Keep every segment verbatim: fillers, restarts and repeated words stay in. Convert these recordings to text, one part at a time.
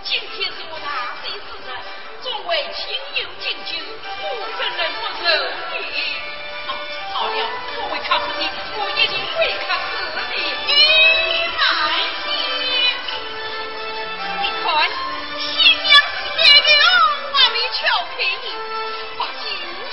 今天是我大喜之日，众位亲友敬酒，我怎能不受礼？啊，好了，我为他施礼，我一定为他施礼。你慢些，你看，新娘子这个还没瞧见你，快进去。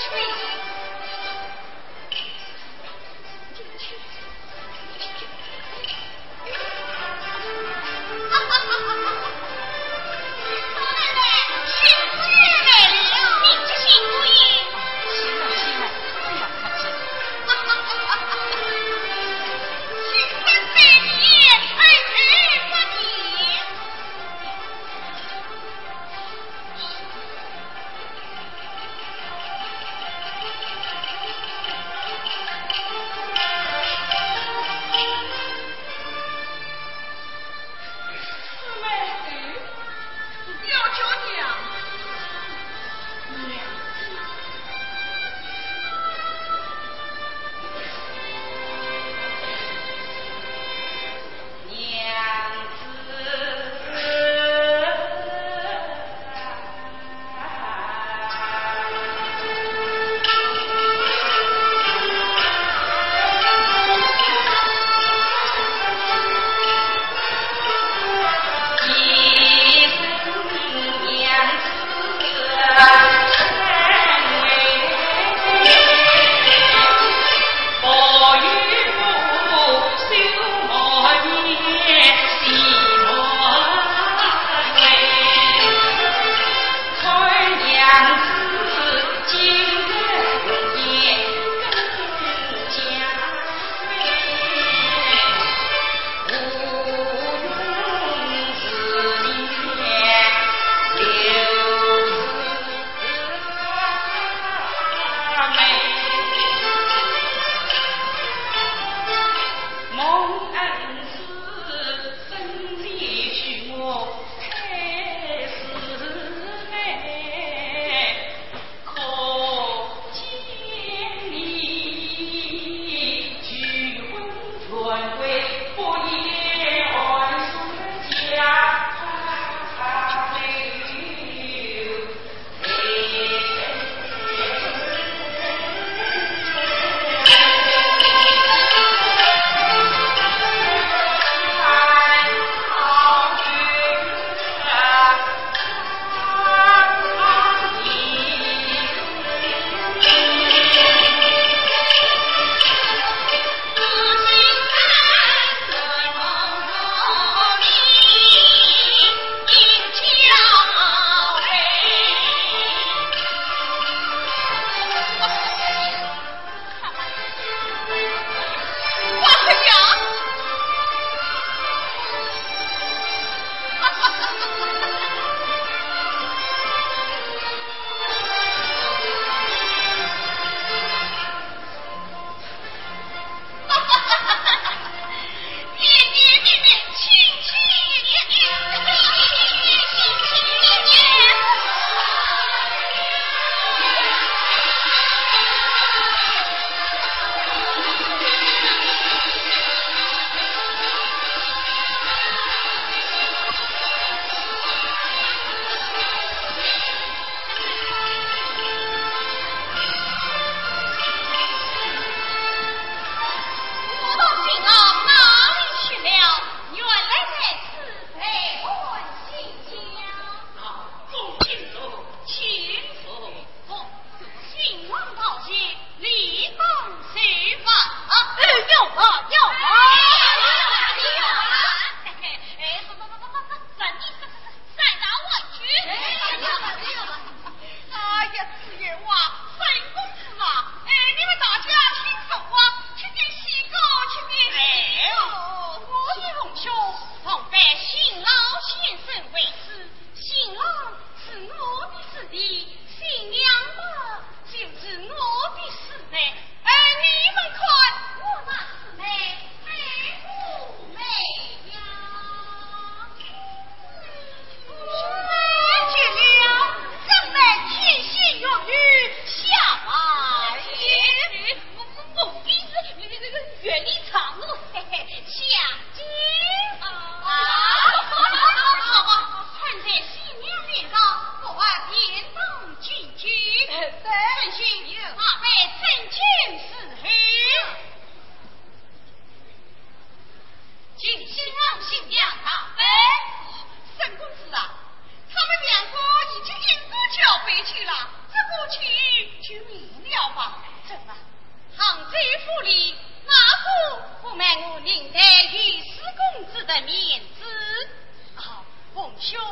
兄，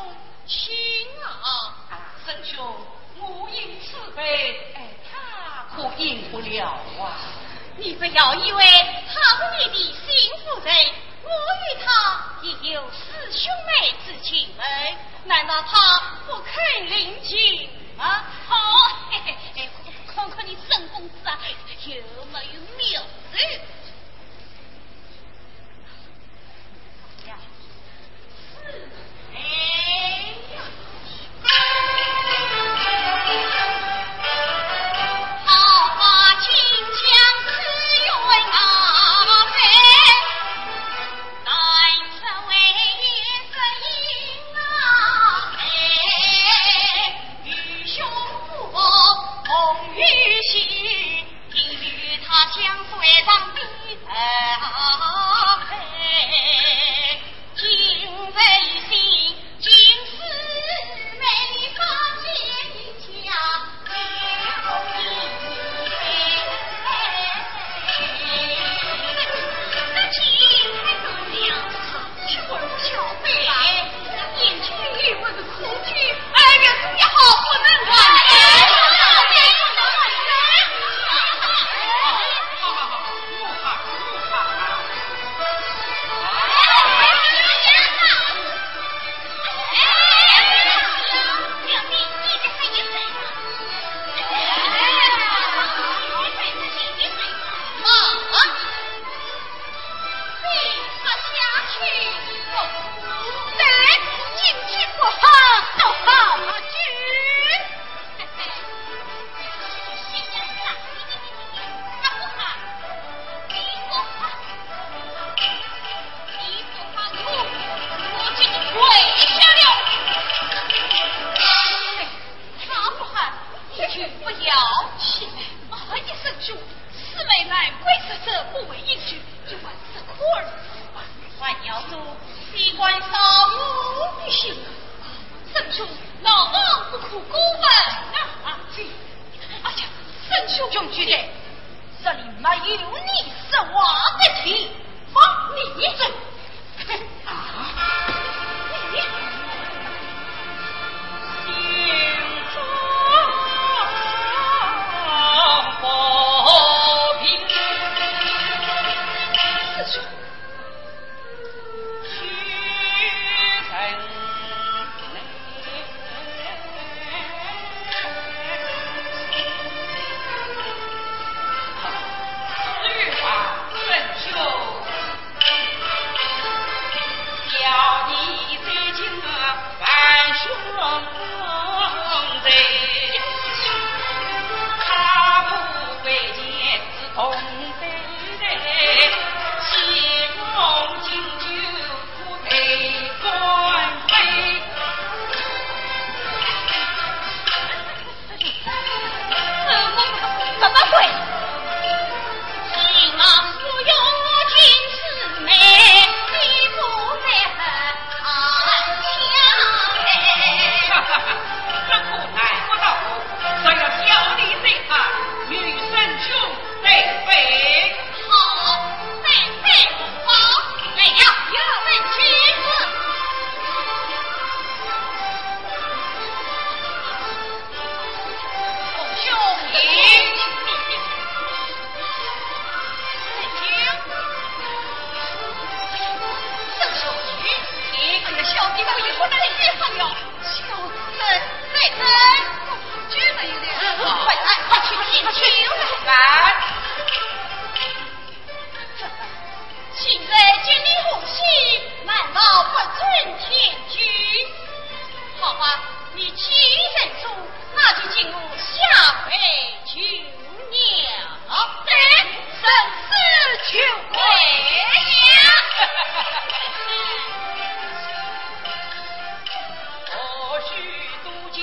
请啊。啊，沈兄，我饮此杯，哎，他可饮不了啊。你不要以为他是你的心腹人，我与他也有师兄妹之情，哎，难道他不肯领情吗？哦，嘿嘿嘿，看看你沈公子啊，有没有苗头？ 阿不喊，你就不要起来。哎呀，沈兄，此妹难归舍舍，不会饮酒，一碗是苦儿。还要做，只管烧我的心。沈兄，老王不可过问啊！哎呀，沈兄，兄弟，这里没有你说话的地方。你这，啊，你。怎么会？这可难不倒我，只要小弟在场，与沈兄对杯。 好，再会，好，来呀，有请。红兄弟，红兄弟，你看这小弟倒也不耐烦了。小子，再等，酒没有了。快来，快去，快去，快来。 今日见你红喜，难道不准添酒？好吧，你既然说，那就敬我下杯酒了。对，生死酒杯呀。何须多酒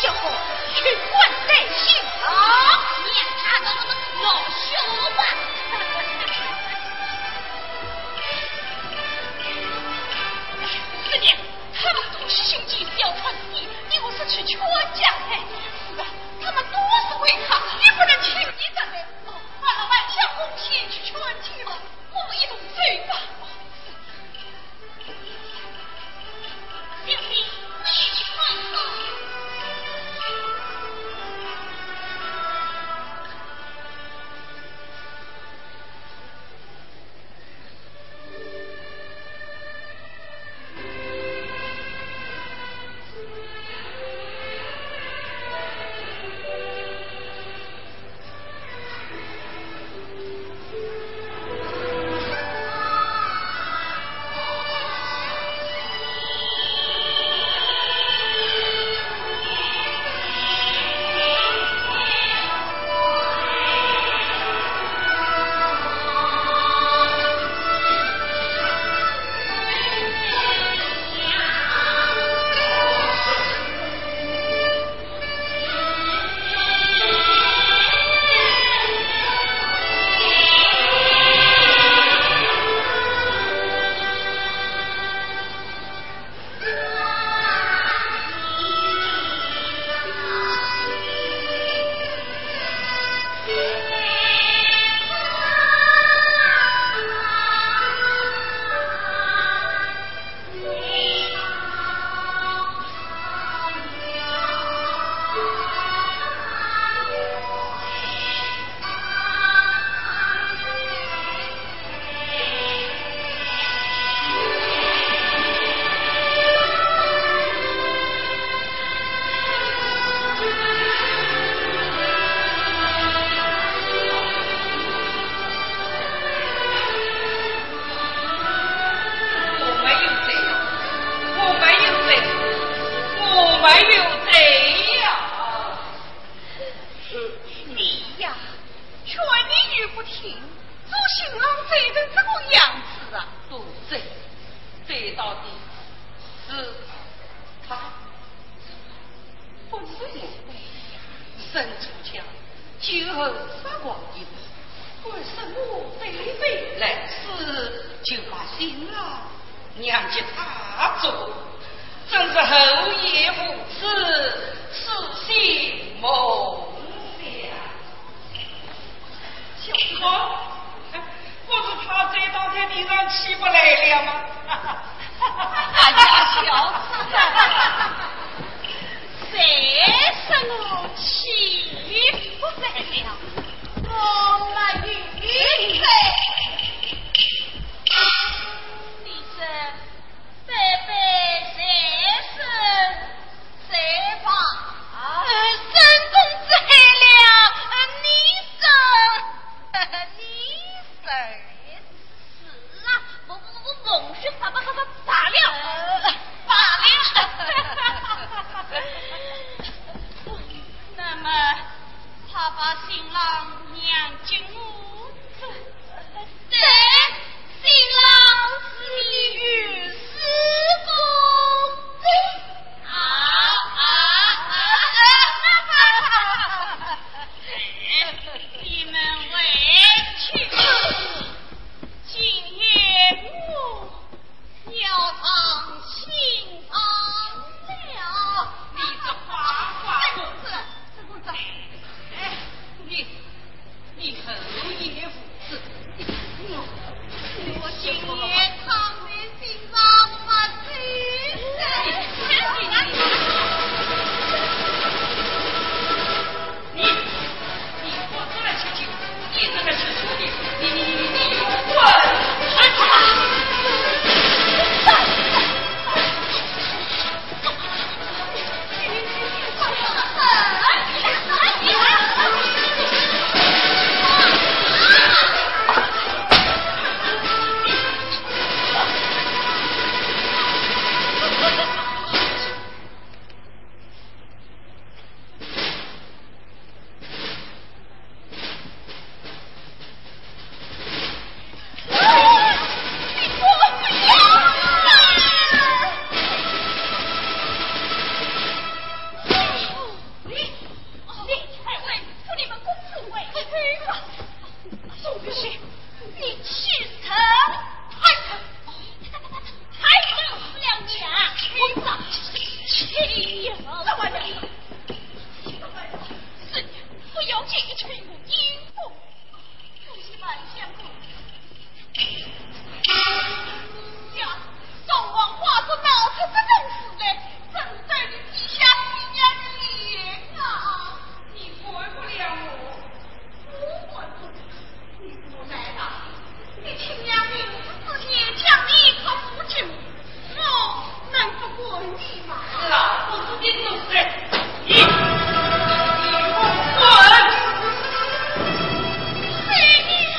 小狗，去观待新郎。免他们，我修吧。师娘，他们都是兄弟，要看你，你何时去劝架？哎，是啊，他们都是为他，你不能轻易的。哦，那么慢，相公先去劝去吧，我们一同走吧。 我没有罪，我没有罪，我没有罪呀！你呀，劝你又不听，做新郎醉成这个样子啊！不对，醉到底是他。 不是我，沈初巧酒后撒谎一事，为什么对对来迟就把新郎娘给他做？真是厚颜无耻，痴心妄想。 小哥，不是他醉倒在地上起不来了吗？哎呀，小子，谁说我起不来了？我来与你说。你说 这杯谁斟谁罚？呃，沈公子喝了，呃，你斟，你斟。是啊，我，我，我，我，我，罢了，罢了。那么，他把新郎娘给我 对，新郎是你与师公的。啊，啊，啊，啊。你们回去吧。今夜我要上新房了。你这花花公子，这公子，哎，你，你后一这位，这位，是你不要解除我阴风。不是万相公。呀，宋王花子闹出这种事来，真是对你低下亲娘的脸啊！你管不了我。 我管不得，你给我来吧！你亲娘明知之间将你一个夫君，我能不管你吗？老夫子的奴才，你，你给我滚！谁呀？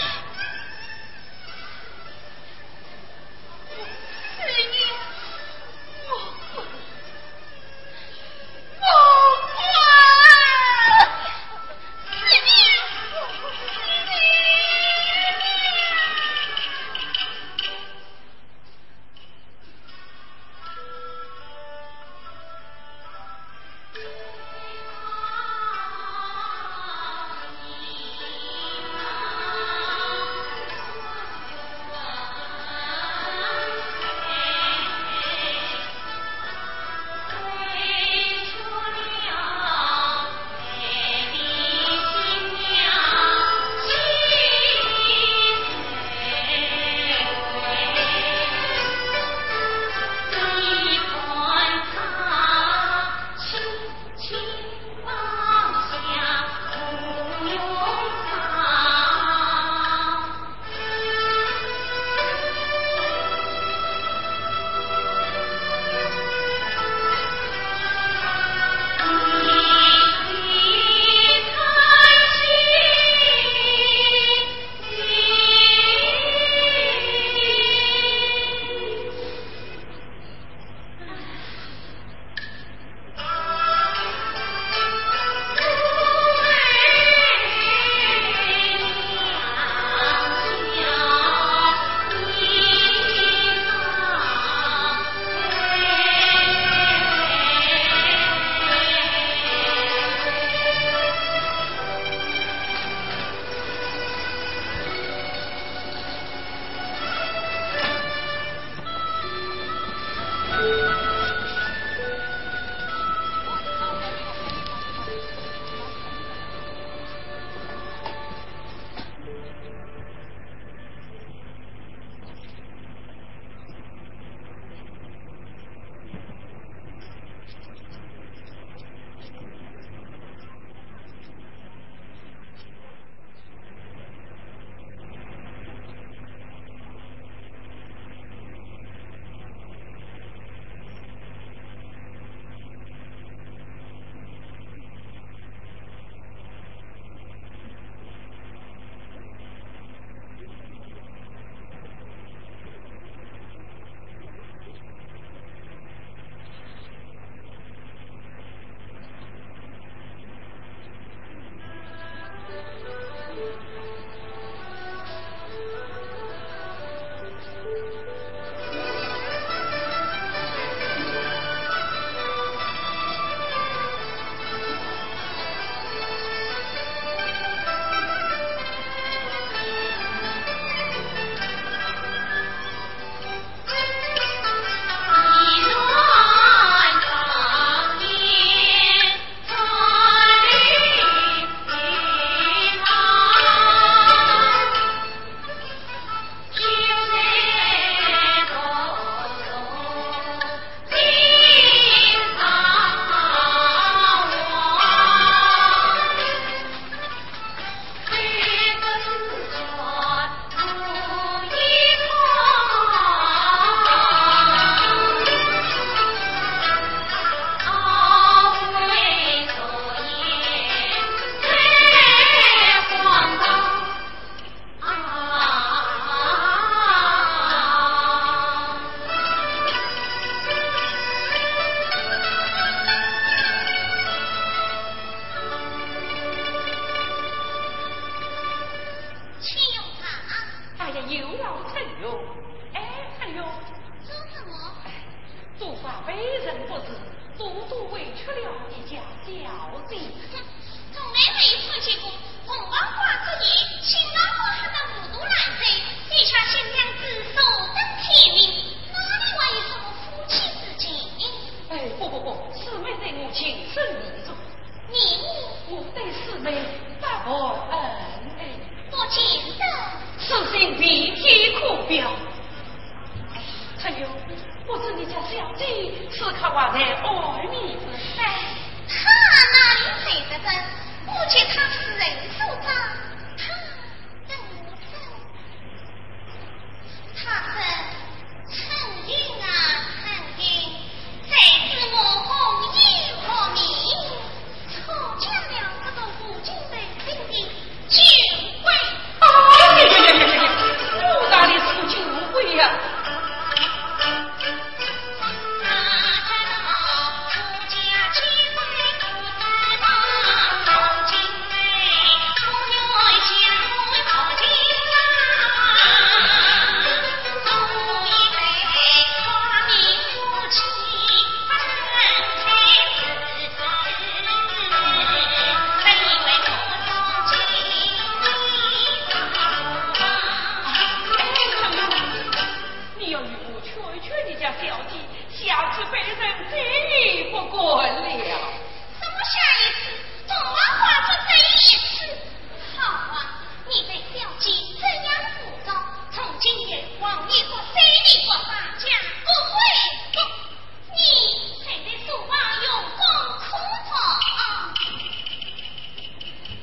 请用茶。哎呀，有劳陈兄。哎，陈兄。做什么？哎，昨晚被人不知，足足委屈了你家小姐。哼，从来没有看见过红毛花子人，清早喝得糊涂烂醉，地下新娘子坐等天明，哪里还有什么夫妻之情？哎，不不不，姊妹在我前情深意重。你，我对师妹不忘恩爱。不见得。此情比天可表。哎，春云，不知你家小姐此刻还在外面不在？她哪里在得人？我见她是人所长，她 等我走。他说：“春云啊，春云，谁知我红颜薄命，错将了这个无情的人的情归。”哎呀呀呀呀呀！不打理此情无归呀！你要与我劝劝你家小姐，下次卑人再也不敢了。什么下一次？总要化作这一次。好啊，你对小姐这样不忠，从今以后，王爷不收你做法家，不会不，你谁在书房用功课做啊？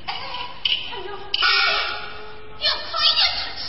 哎，哎呦，又可以出去。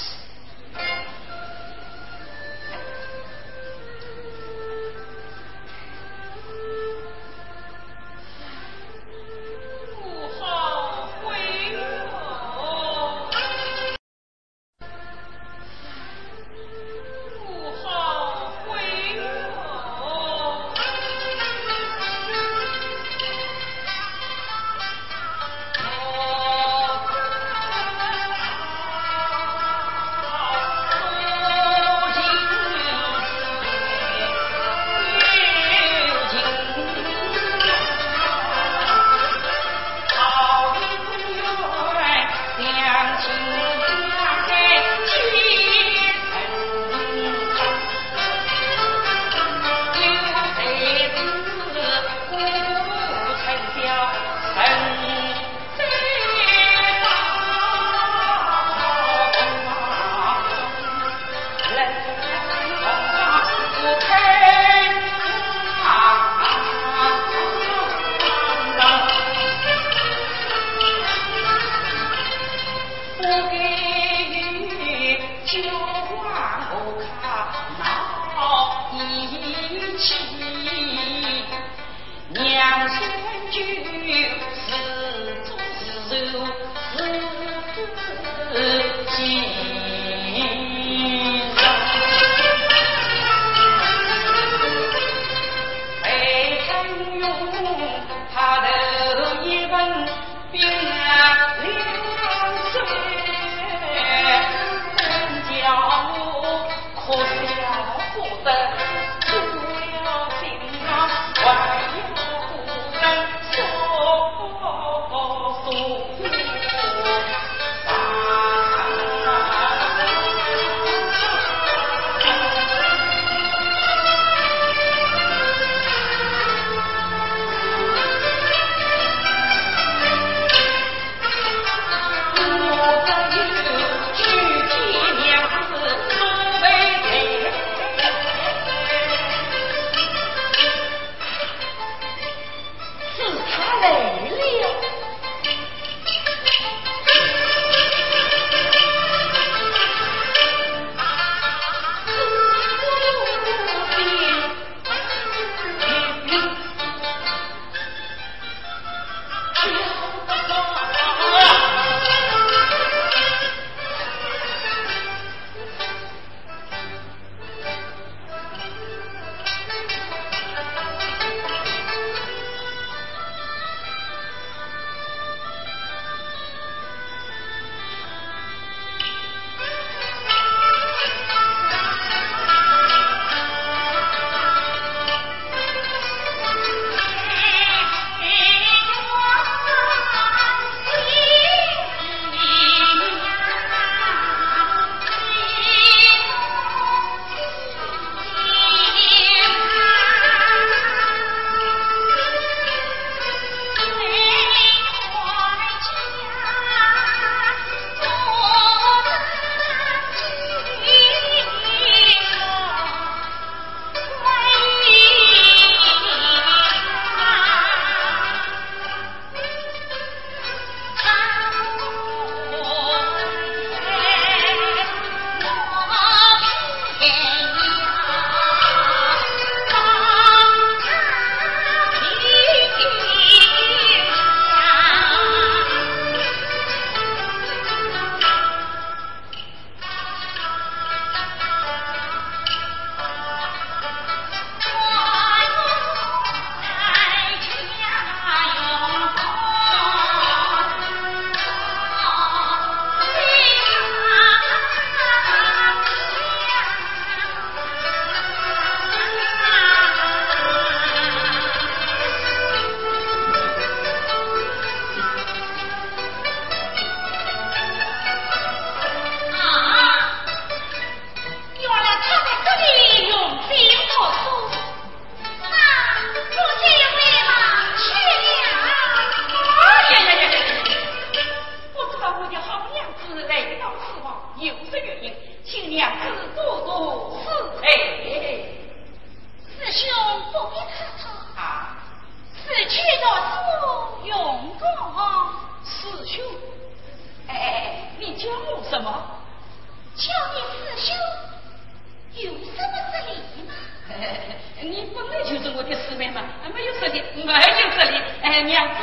娘子，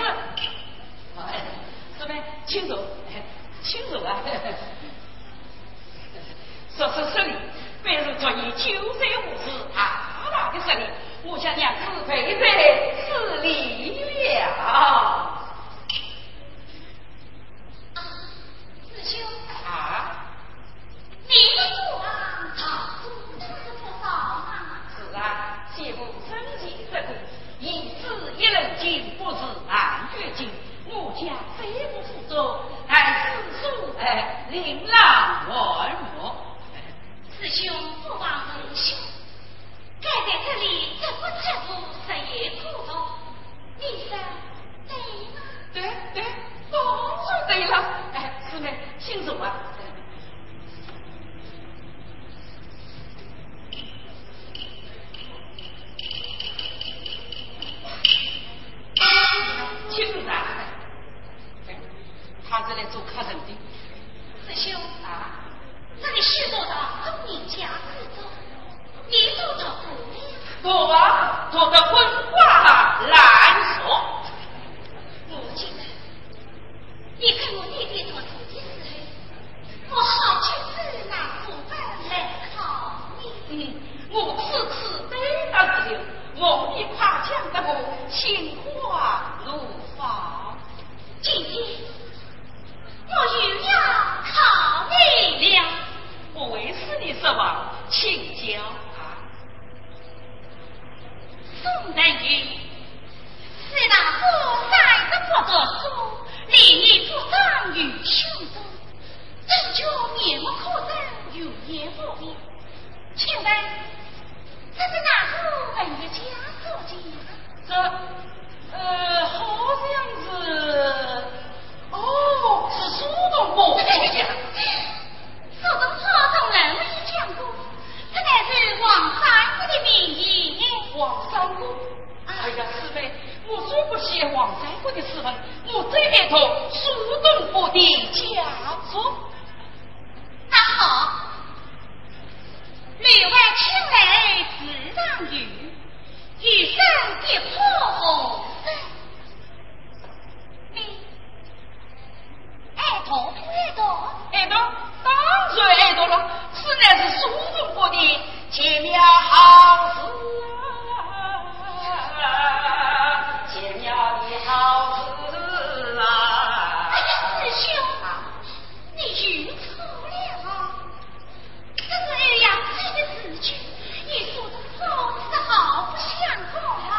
哎，这边请坐，请坐啊。说是失礼，本是昨夜酒醉误事，大大的失礼，我向娘子赔罪失礼了。啊，师兄。啊？ 你的过往道中都是不少啊。是啊，先父生前说过，一字一论尽，不是按月经。我家虽不富足，但是素爱琳琅满目。师兄不忘恩兄，该在这里这不吃苦，实也苦痛。 你说对吗？对，对，当然对了。哎，师妹，请坐啊。请坐啊。哎，他是来做客人的。师兄啊，这里许多的老人家之中， 你都读过了？读啊，读得滚瓜烂熟。我记得，你跟我爹爹读书的时候，我好几次拿书本来考你。嗯，我次次对答如流，望你夸奖得我心花怒放。今天 我又要考你了。不会使你失望，请教啊。宋代云：士大夫三日不读书，连年不长于胸中。真叫面目可憎，油盐无味。 请问，这是哪个文学家作的呀？这，呃，好像是，哦，是苏东坡作的。苏东坡同人物也讲过，这乃是王三姑的名言。王三姑？哎呀，师妹，我虽不写王三姑的诗文，我最爱读苏东坡的佳作。那好， 柳暗青梅似长游，一生别破红尘。你爱读不爱读？爱读，当然爱读了。此乃是苏东坡的绝妙好诗啊，绝妙的好诗啊。哎呀，师兄啊， 你又错了。这是欧阳修的字句，与苏东坡是毫不相干啊。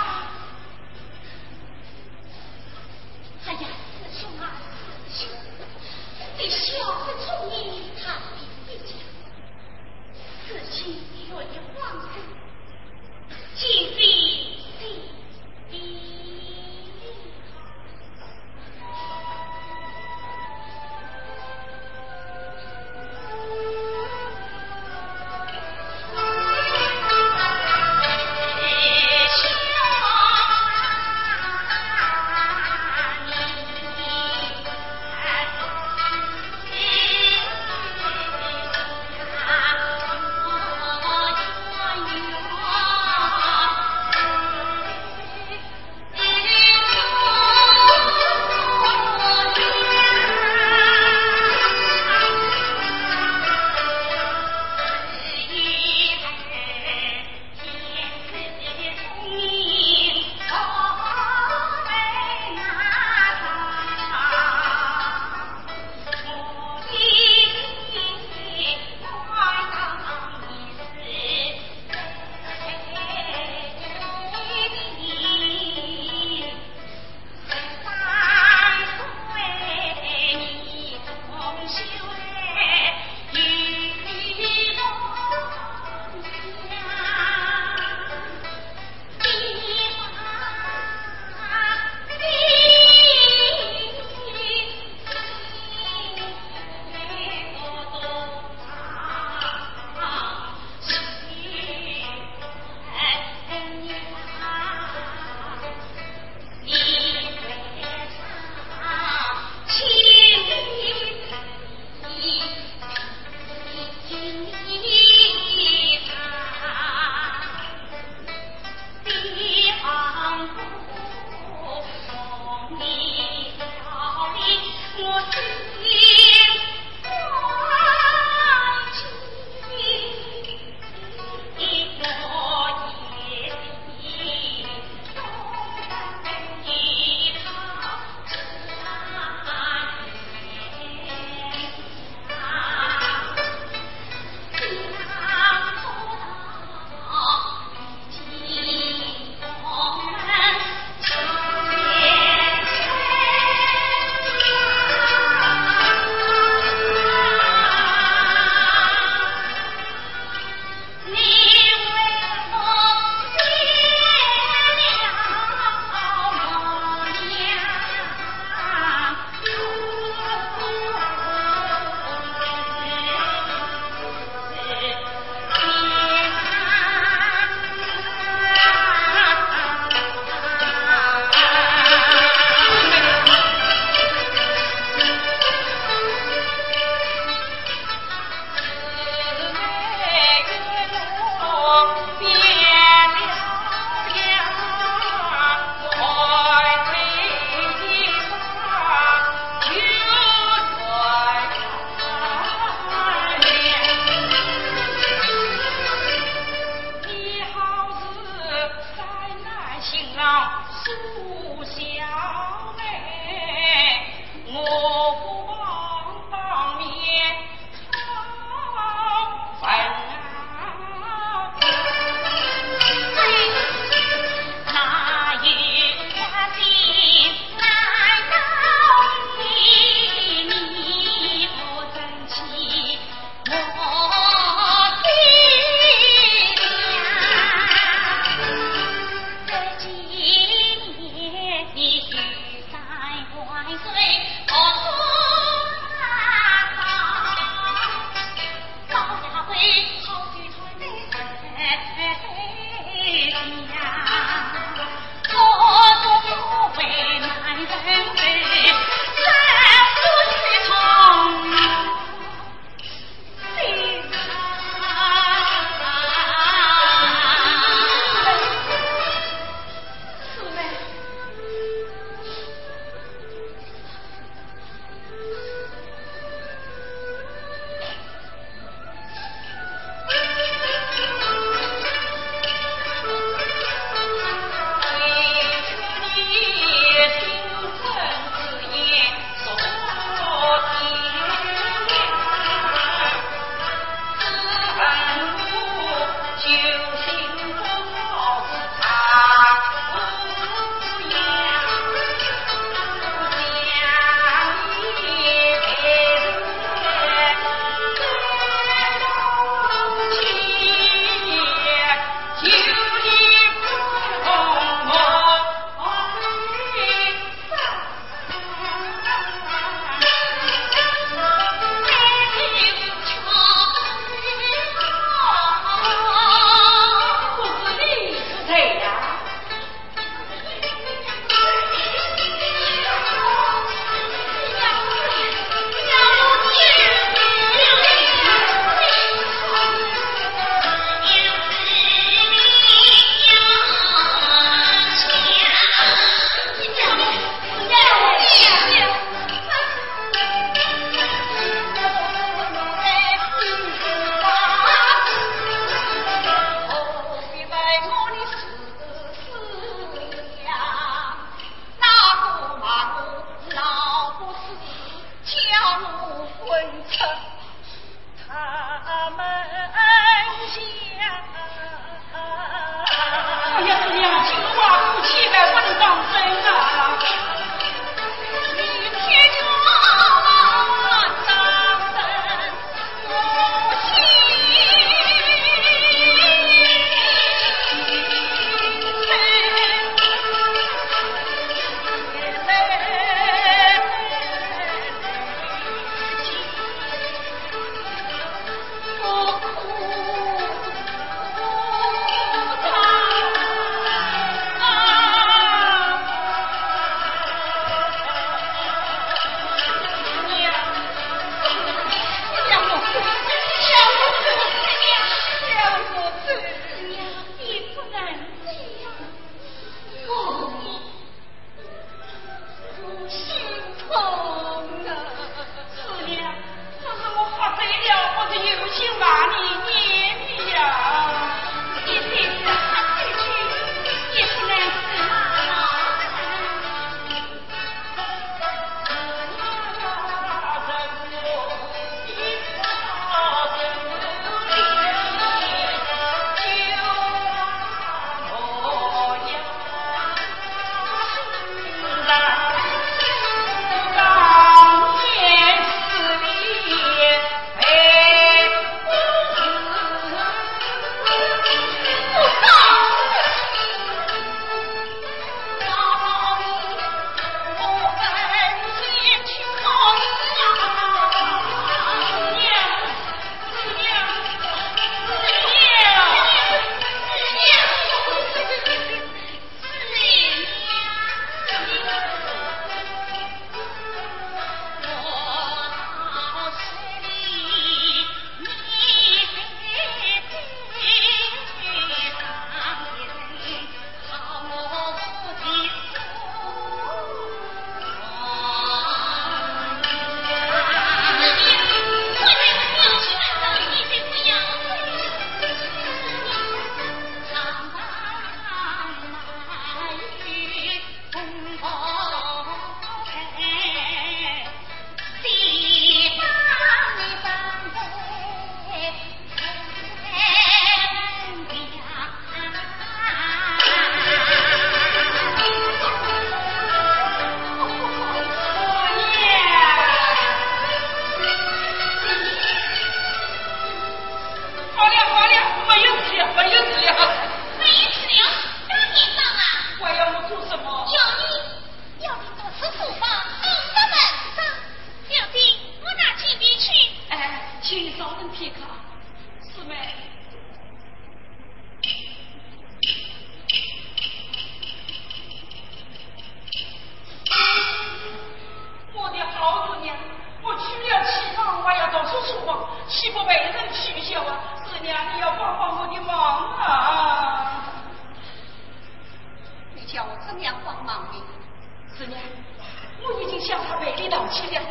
想他赔礼道歉了。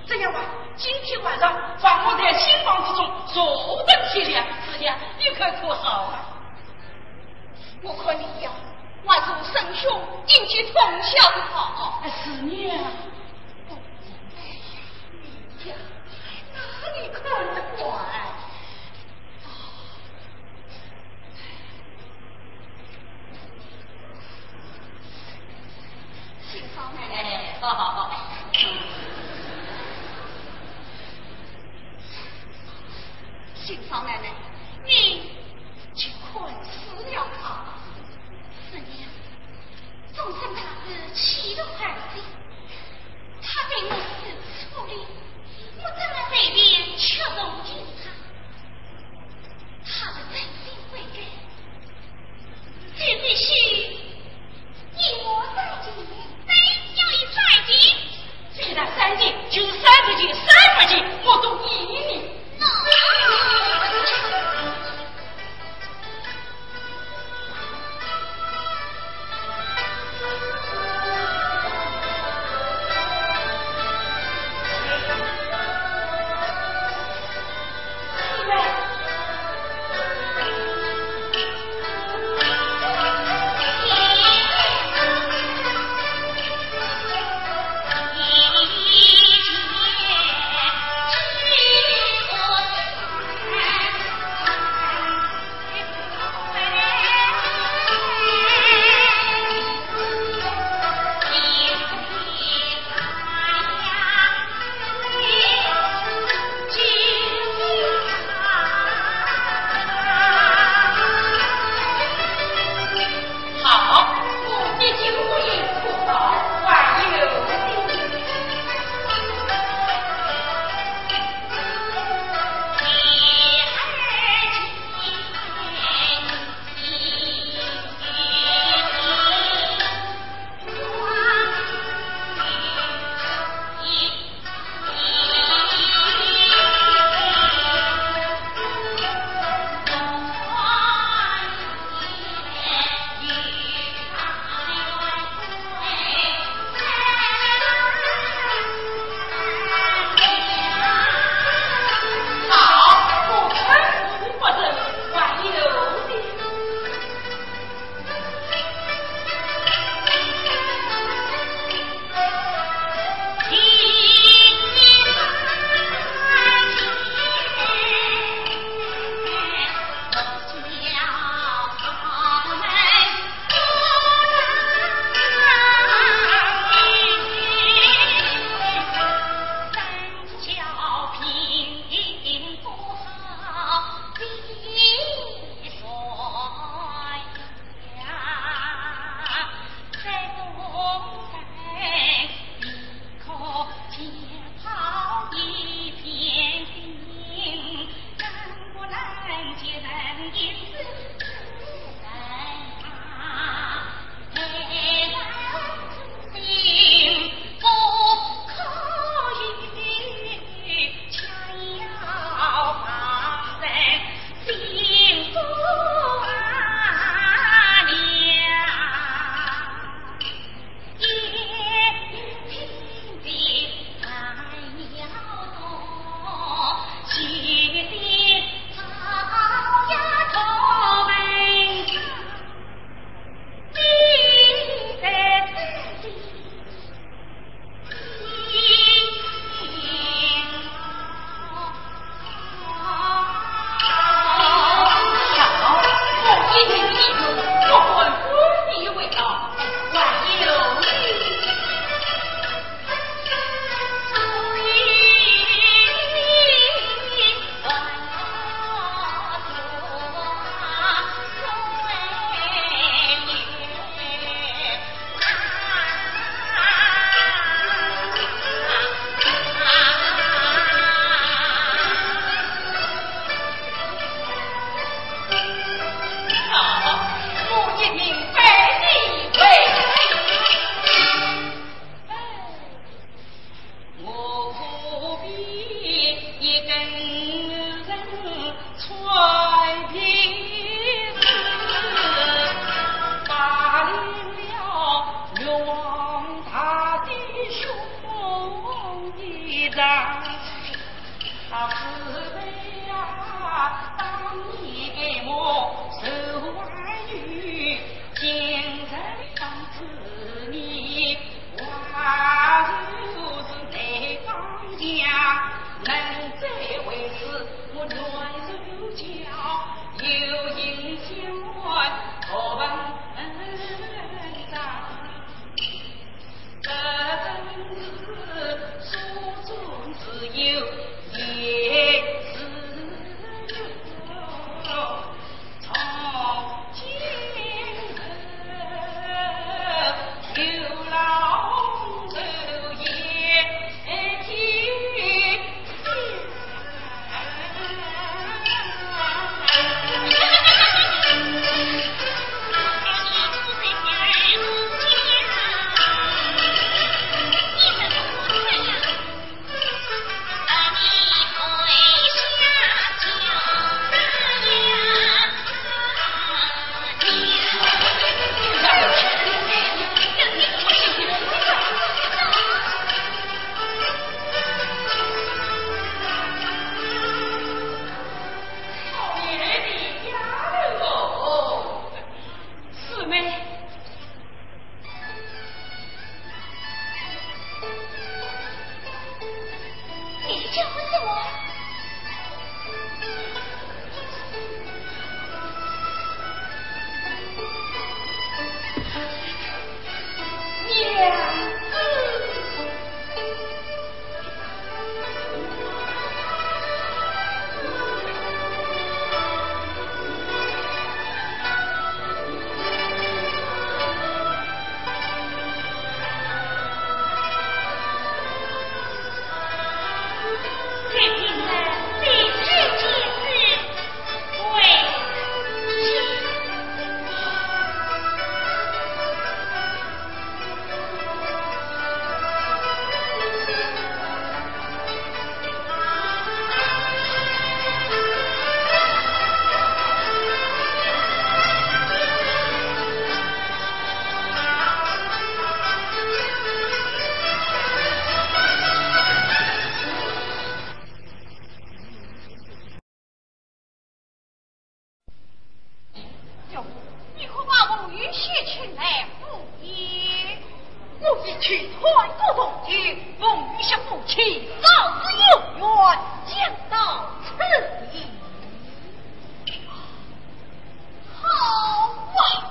这样吧，今天晚上放我在新房子中坐等天亮，这样你看可好啊？我看你呀，还是称兄引妻通宵好。哎，是你啊。哎呀，你呀，哪里看得惯？ 新嫂奶奶，哎，好好好。新嫂奶奶，你去看仔了他。是呀，终身大事岂容儿戏？他对我如此粗鲁，我怎么随便触碰于他？ 他的真心悔改，就必须以我再见。怎样以再见？虽然三件，就是三十件、三百件，我都依你。那四妹，你叫我什么？娘子。 哟，你可把凤玉先请来赴宴。我已去穿过洞庭，凤玉向父亲告知有冤，将到此地。好啊！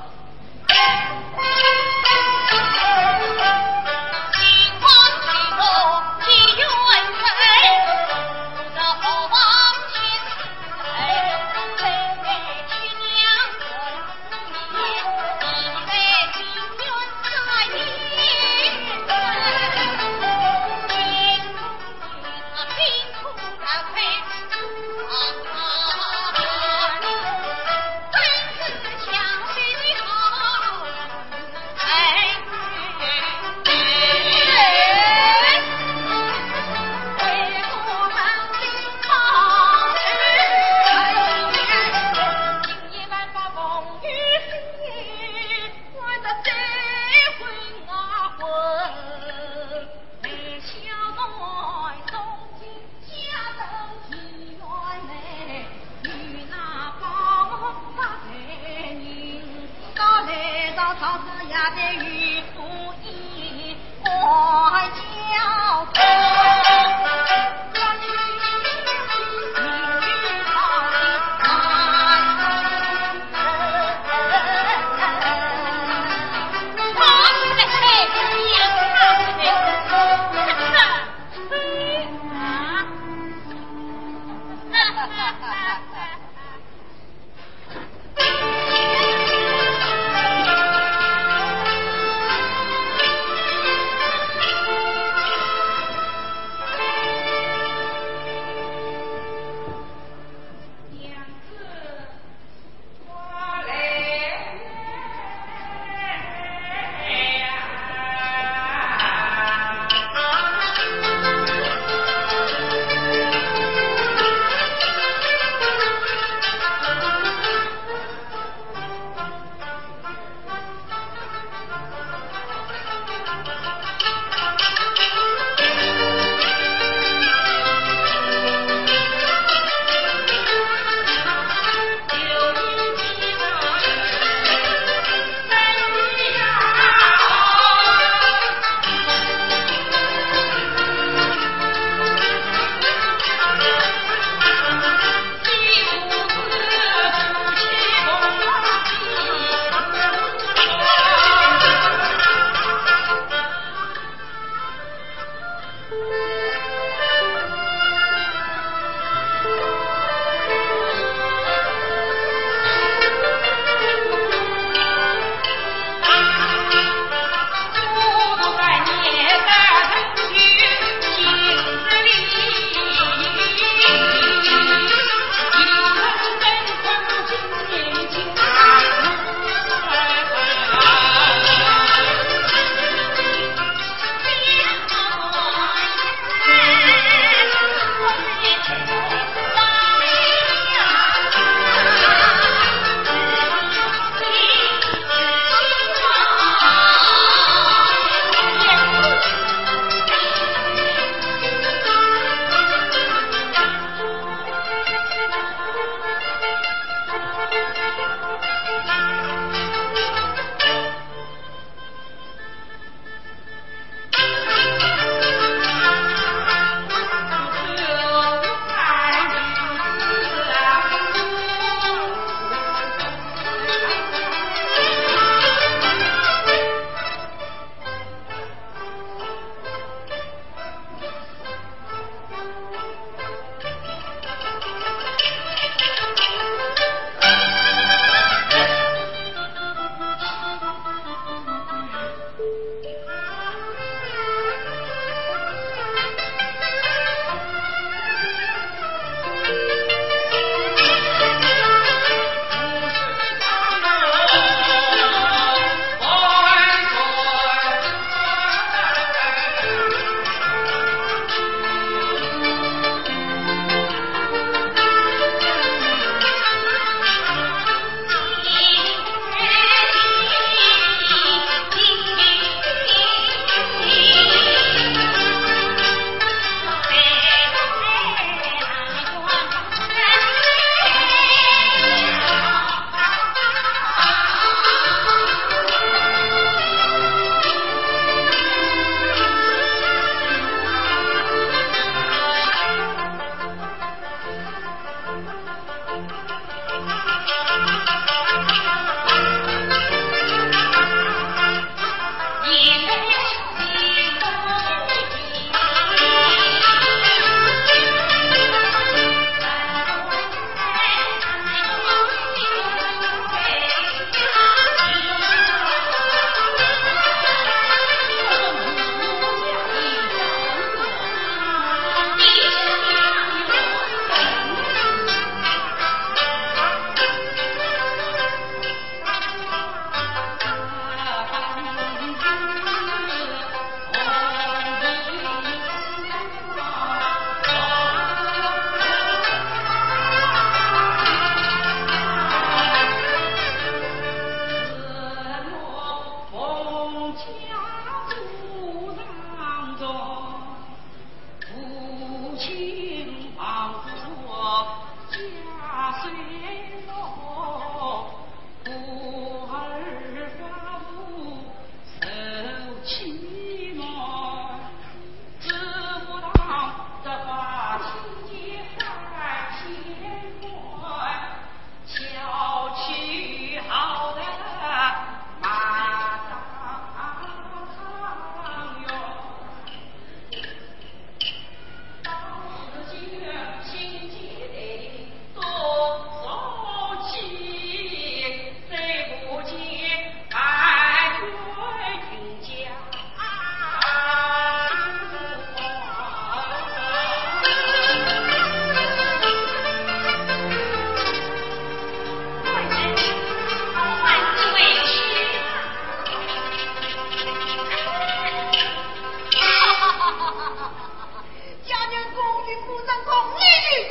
家人恭喜夫人，恭喜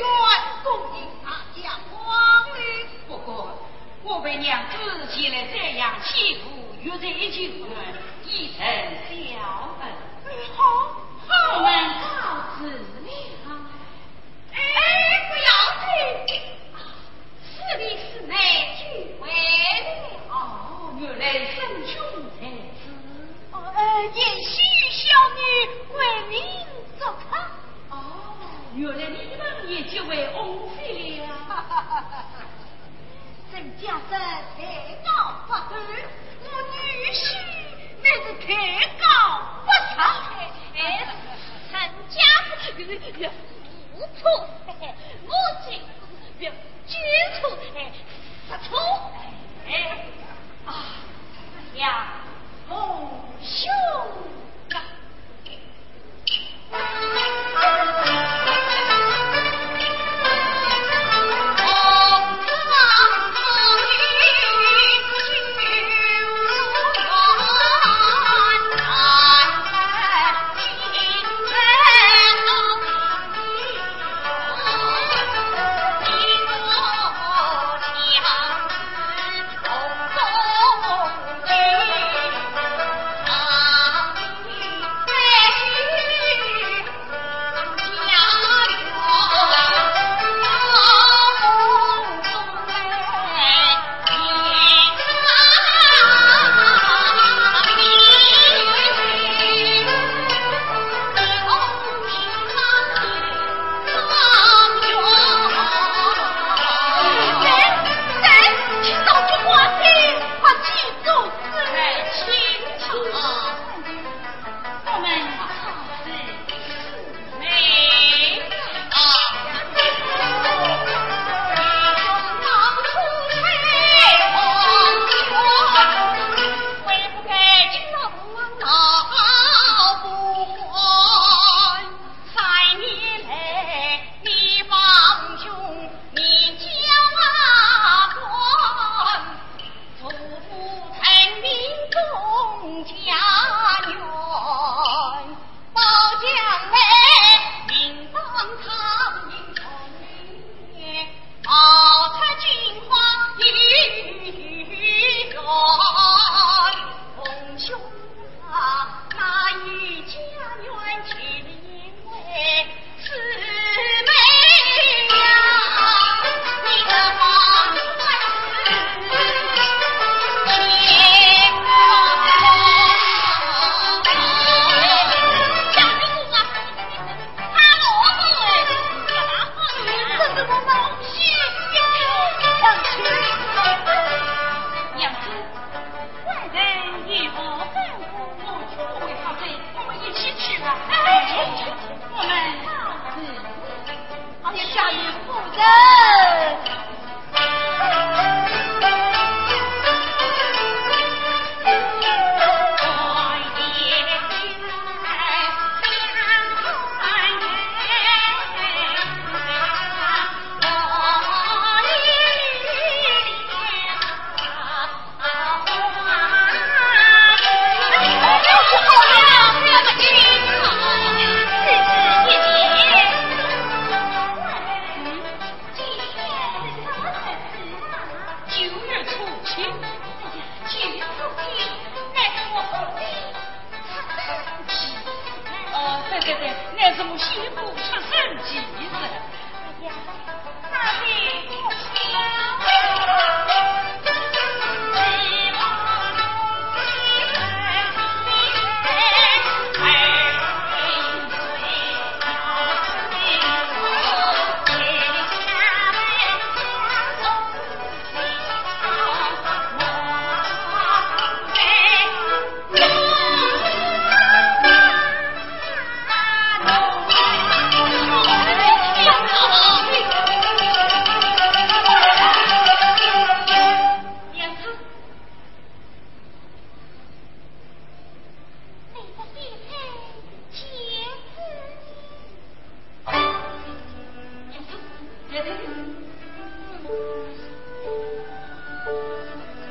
有缘，恭喜大家光临。不过，我为娘子前来瞻仰，岂可越罪就犯，以成小恩。哎，好，好。我们告辞了。哎，不要走。 是弟是妹就回来了。哦，原来生兄在此。哦，呃，贤婿与小女为民作客。哦，原来你们也结为翁婿了。人家是才高八斗，我女婿乃是才高八尺。哎，真岳父错，母亲岳父错，哎，是错，哎，啊，呀，父兄啊。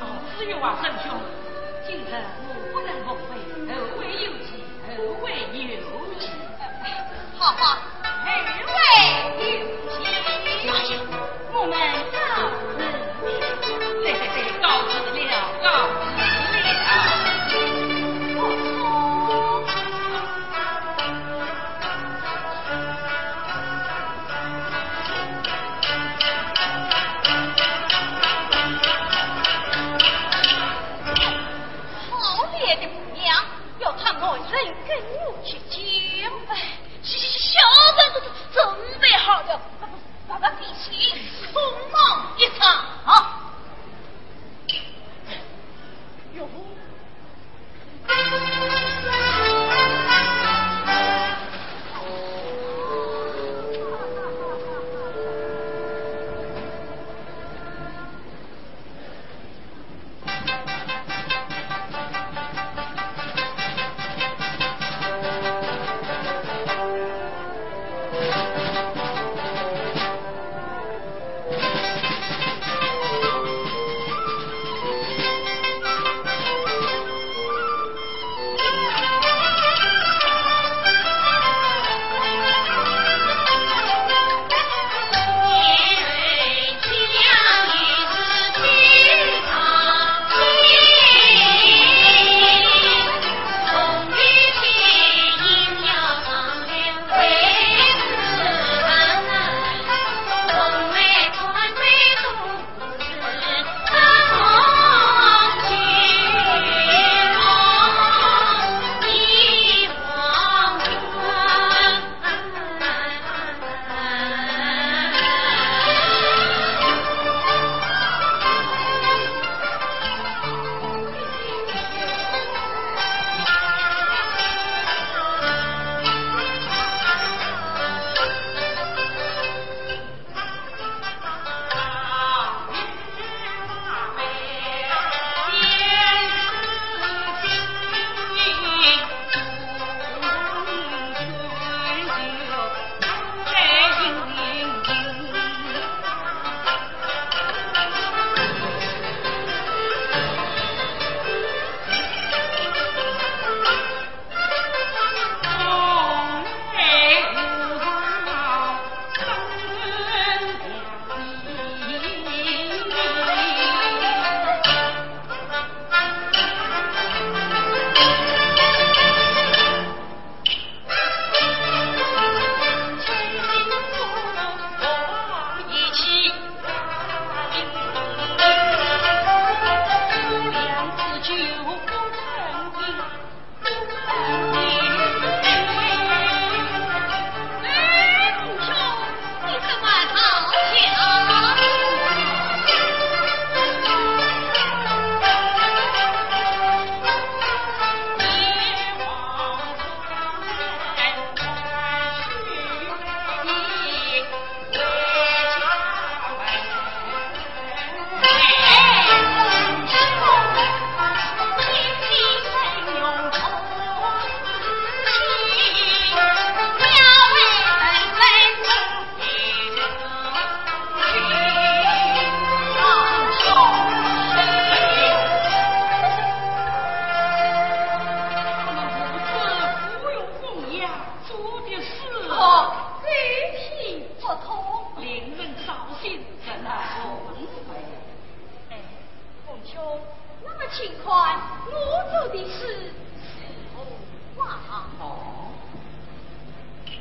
哦，子玉啊，沈兄，今日我不能奉陪，后会有期，后会有期。好吧，后会有期。我们告辞。对对对，告辞了，告辞了。好烈的姑娘，要她男人跟我去讲吧。小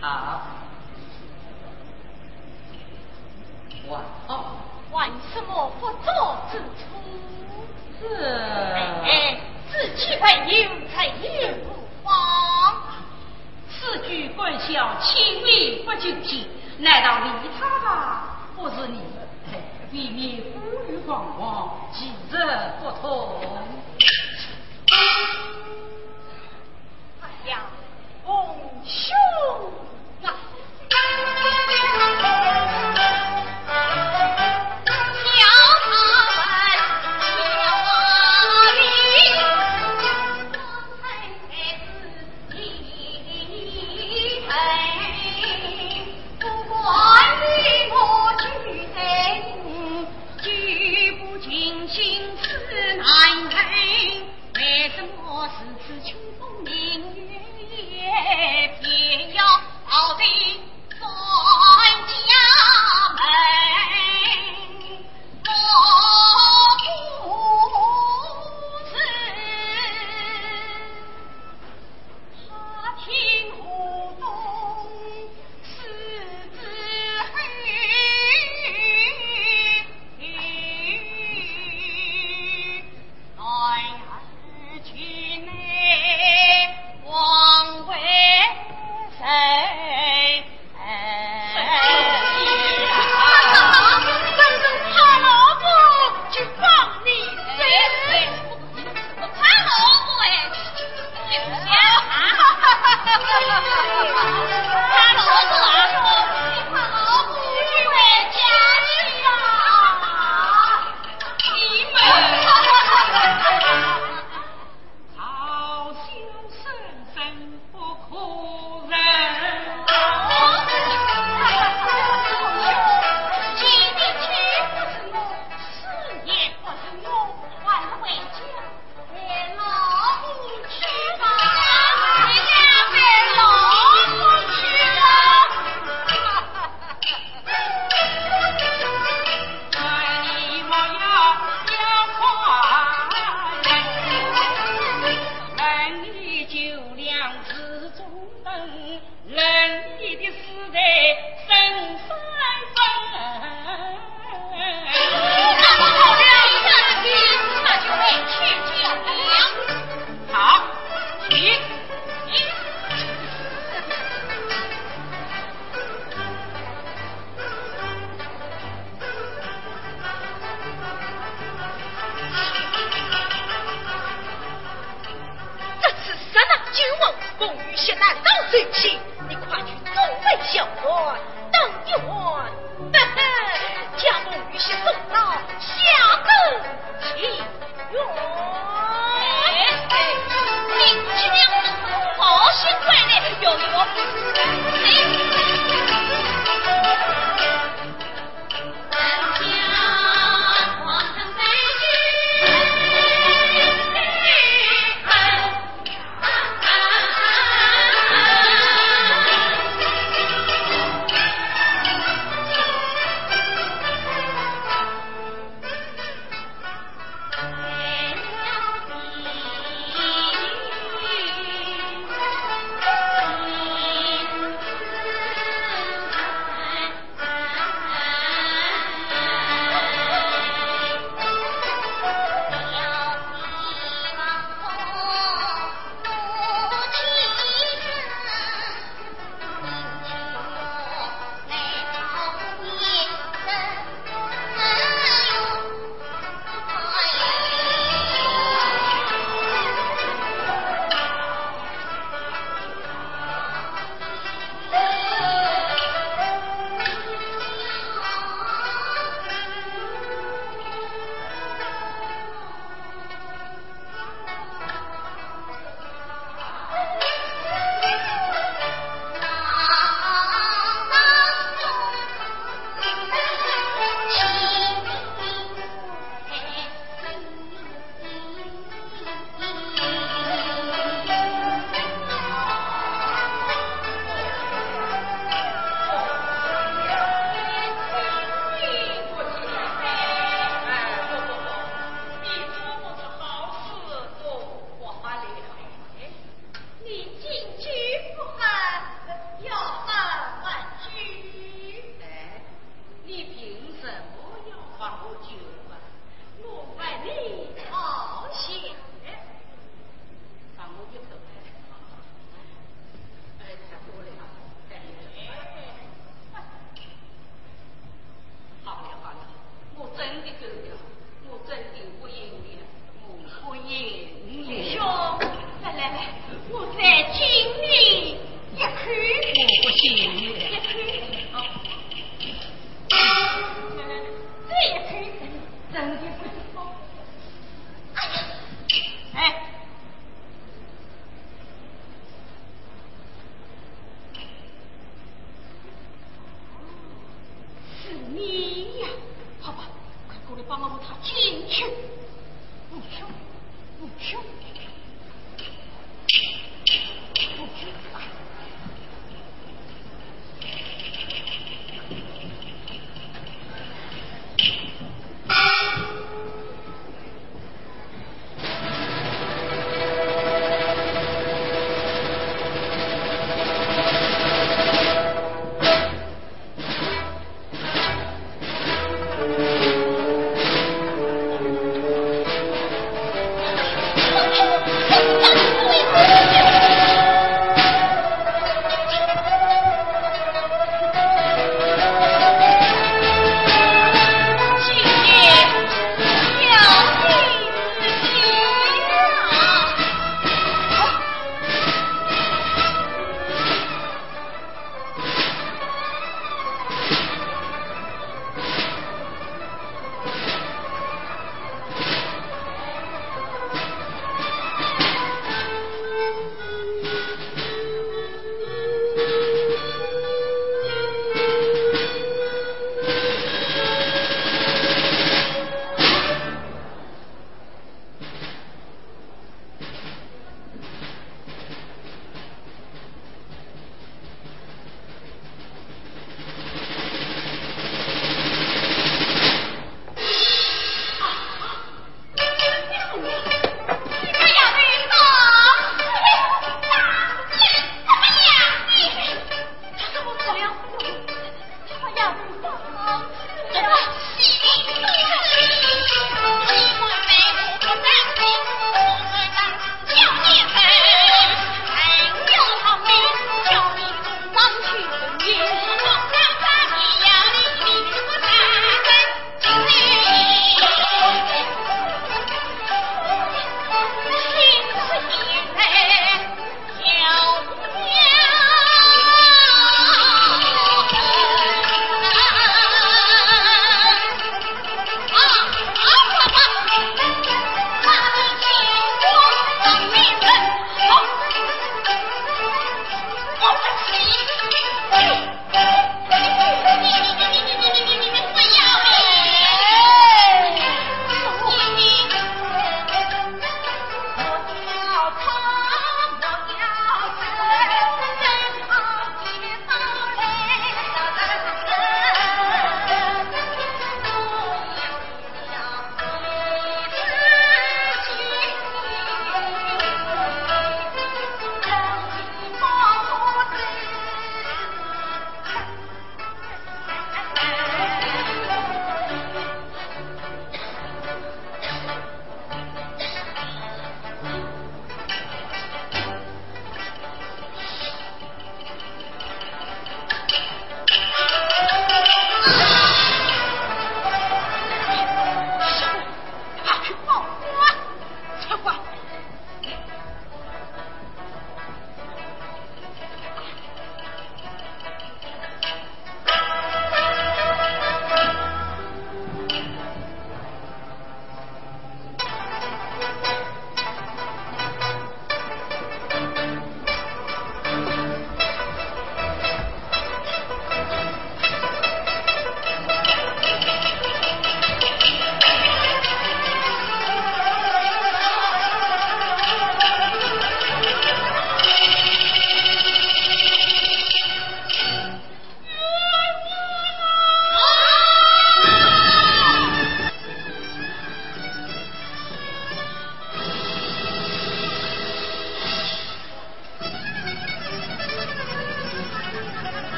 啊，还好。还什么不足之处？是。哎，此去朋友，在言何妨？此举官校亲历不久见，难道理他吧？不是你，未免过于狂妄，其实不同。 哎呀，红兄啊！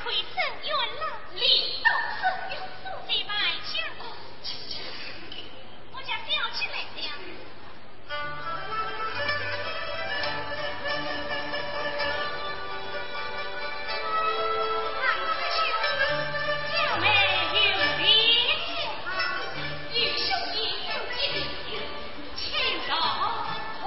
为生冤枉，理当伸冤，速去办下。我家小姐来了。王师兄，小妹有礼相请，与兄一同进礼，请到何处？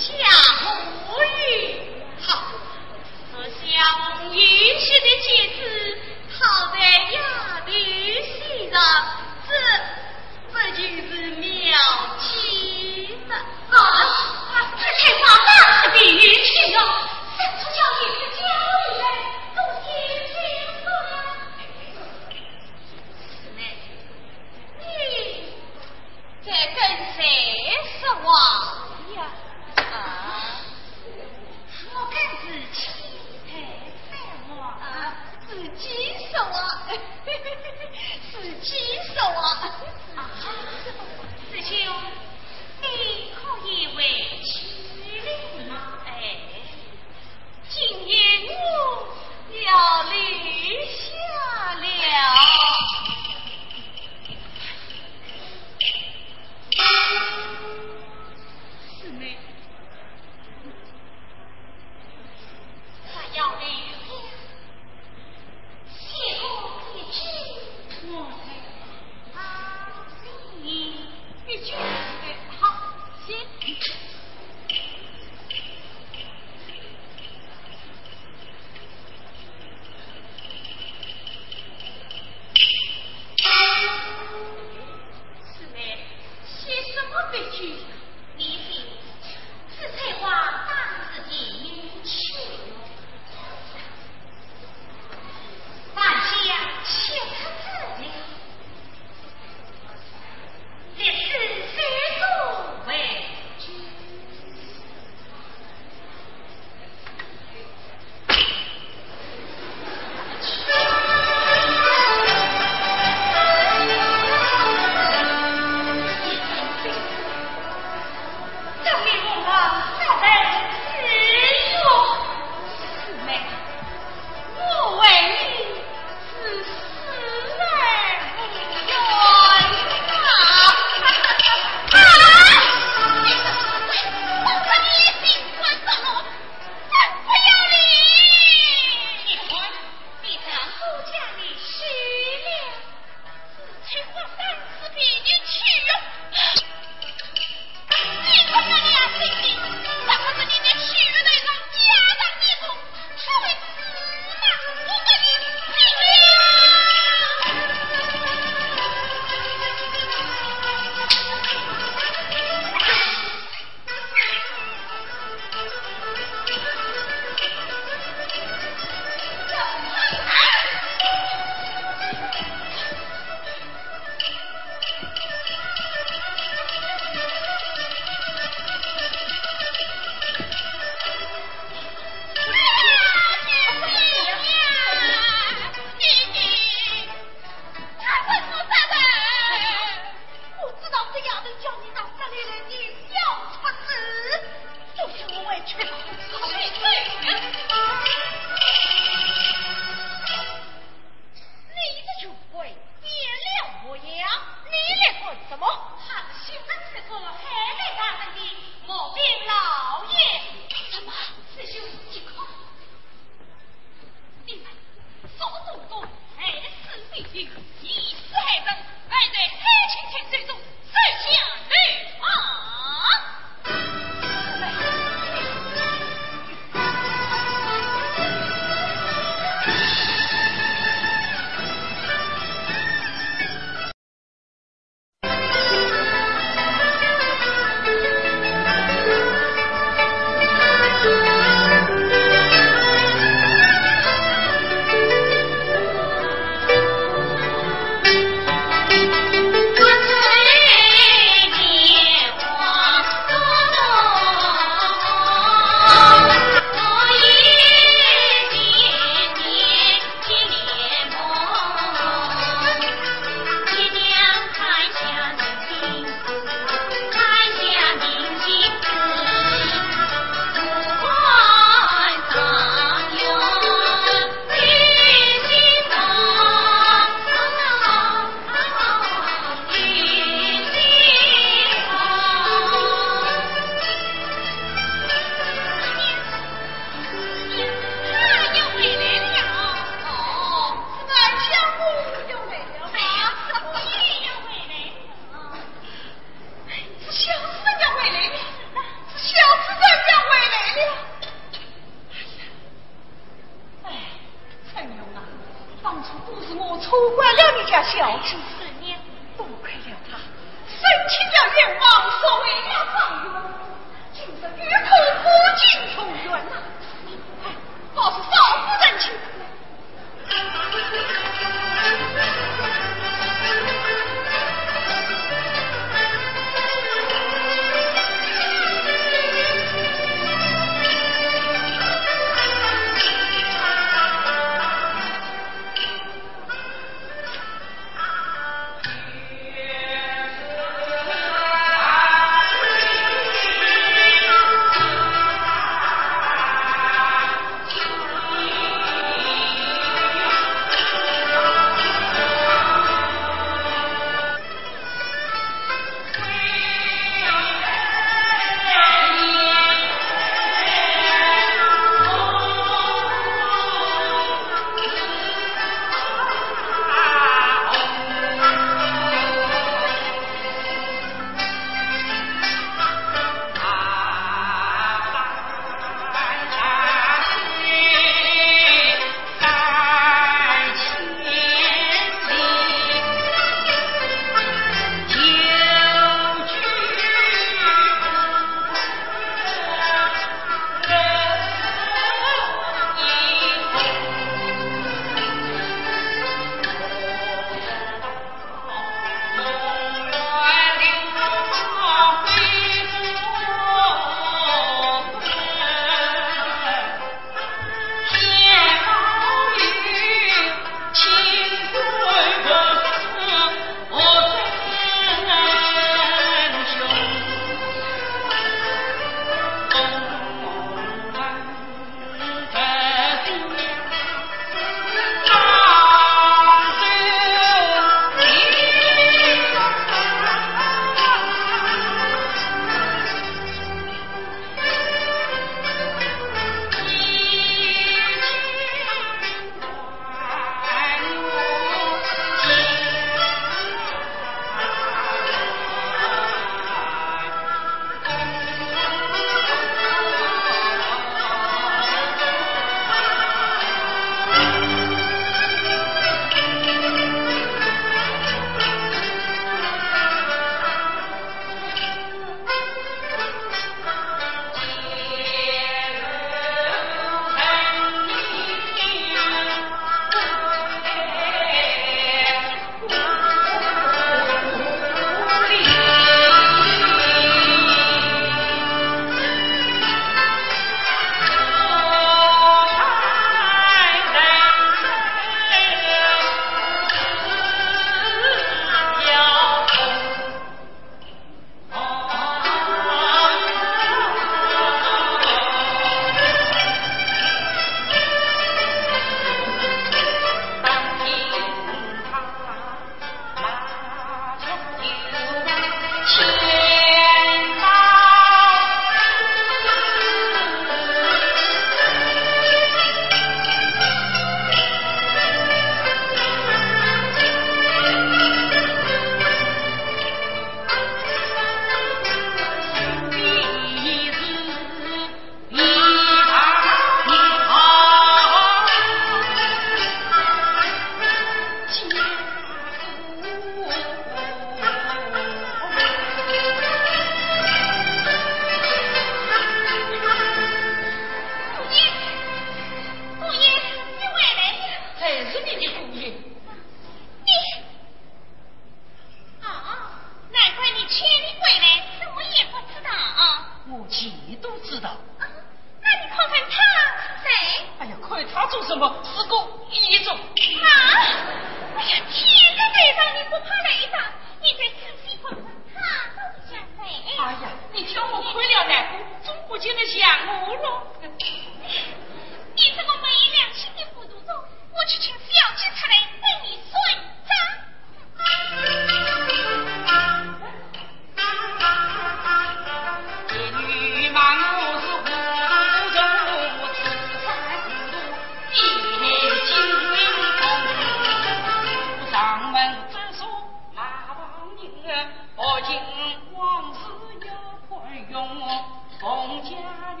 从家园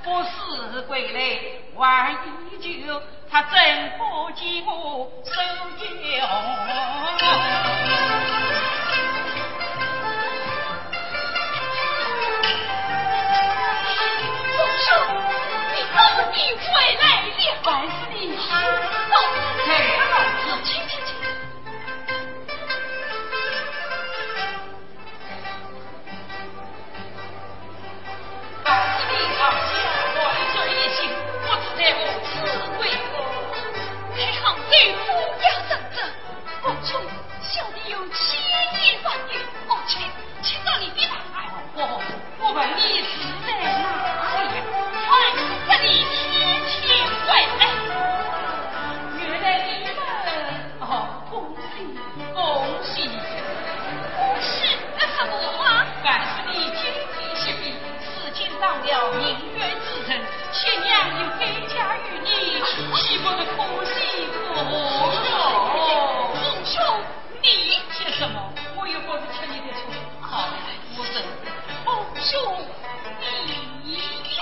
不思归来，还依旧，他怎不见我手一红？凤兄，你终于回来了。万岁。哦，来了，请，请，请。 王子的朝下，我一转一心，不知在何处归。太行州府衙门中，公兄，小弟有千言万语，哦，请，请到里面来。我，我问你是在哪里？还是这里天天回来？原来你们，哦， 恭喜，恭喜！恭喜个什么啊？万岁今日喜饼，世间上了名门之人，新娘又改嫁于你，岂不是可喜可贺？凤兄，你说什么？我又不是吃你的醋。好，我说，凤兄，你呀！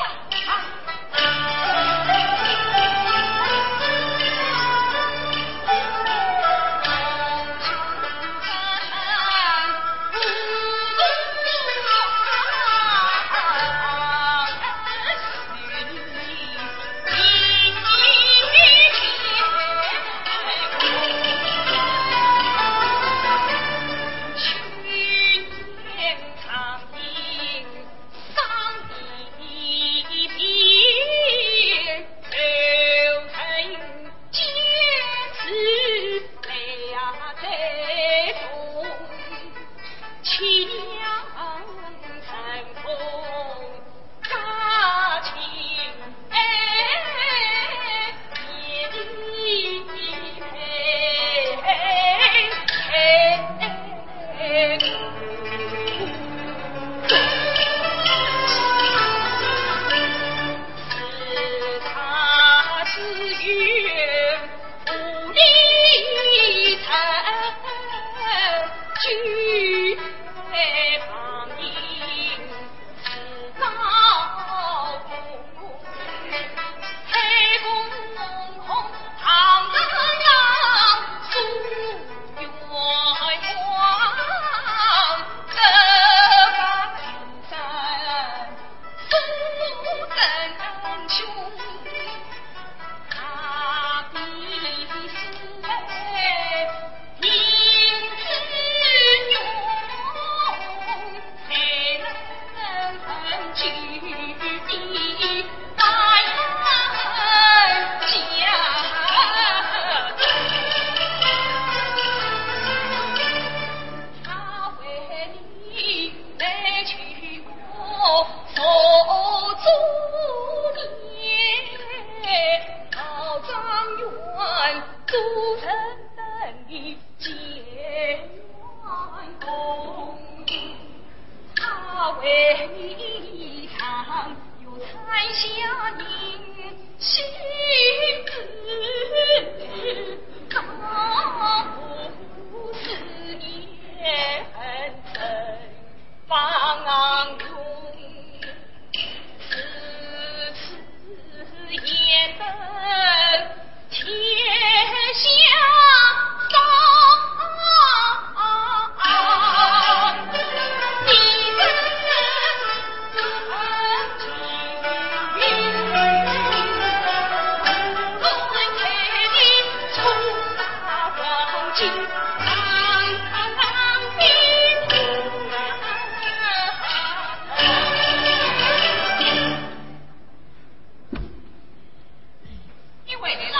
你回来了？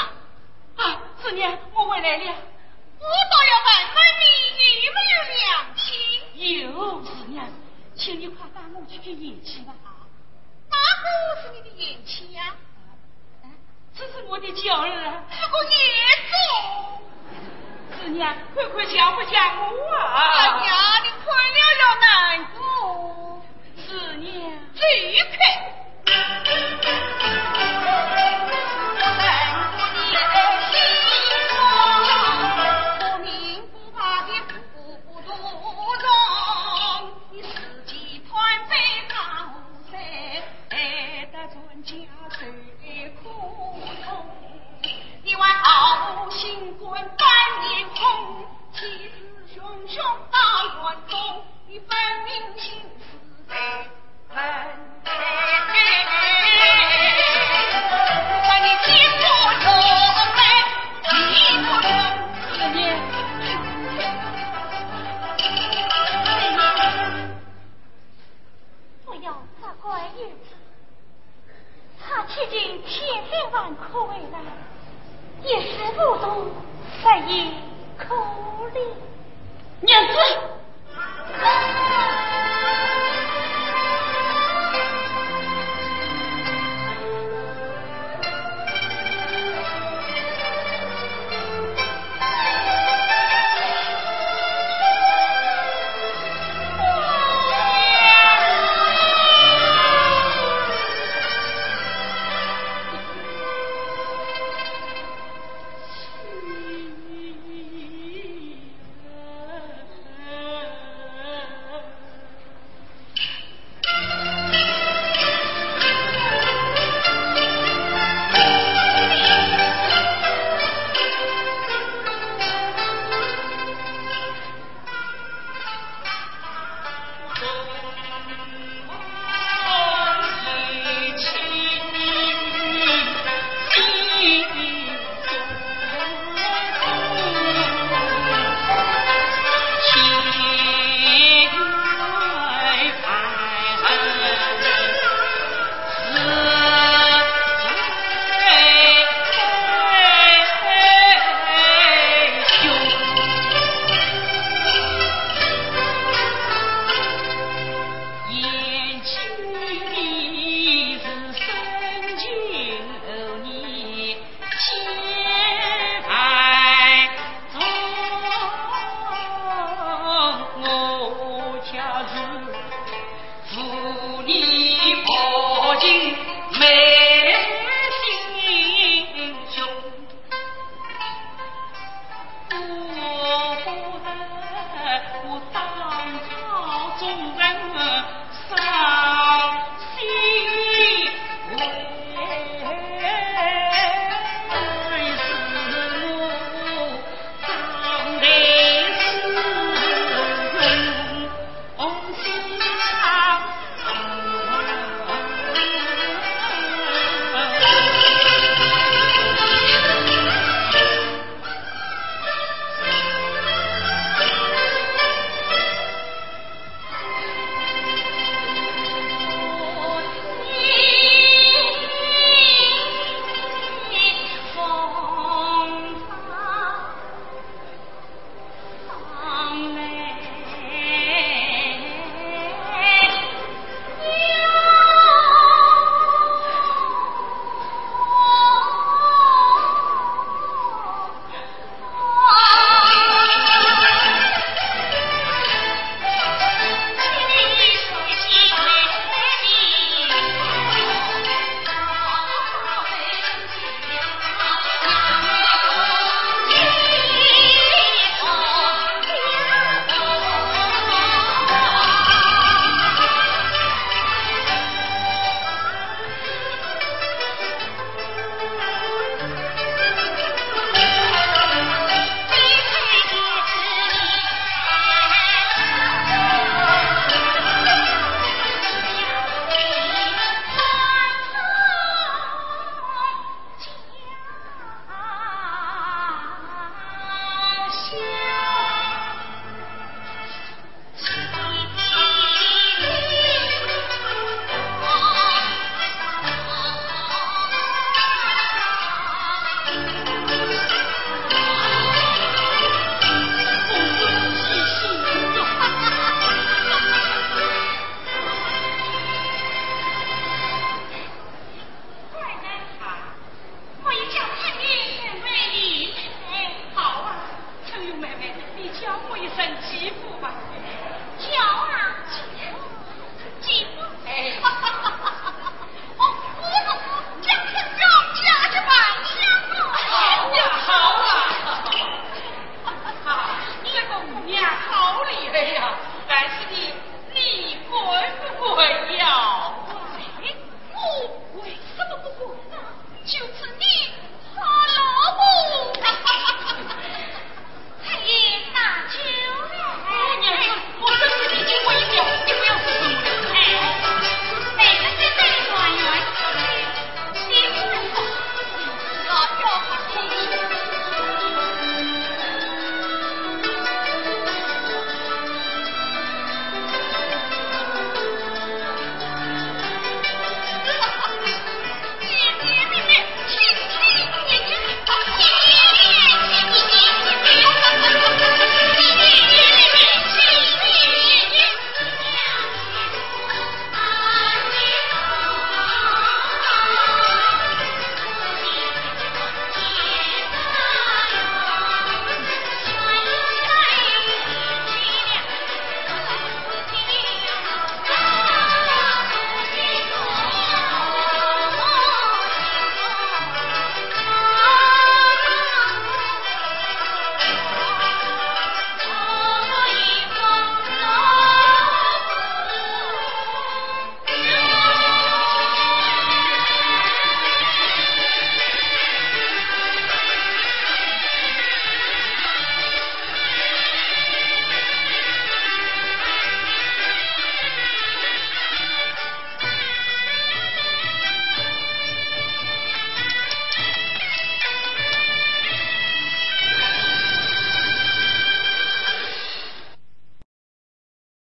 啊，四娘，我回来了。我倒要问问你有没有良心？有，四娘，请你快带我去见贤妻吧。哪个是你的贤妻呀？哎，这是我的娇儿啊。这个也中。四娘，快快叫不叫我啊？哎呀，你看了要难过。四娘。走开。要责怪于他，他七进千辛万苦回来，一事无成，实已可怜。娘子！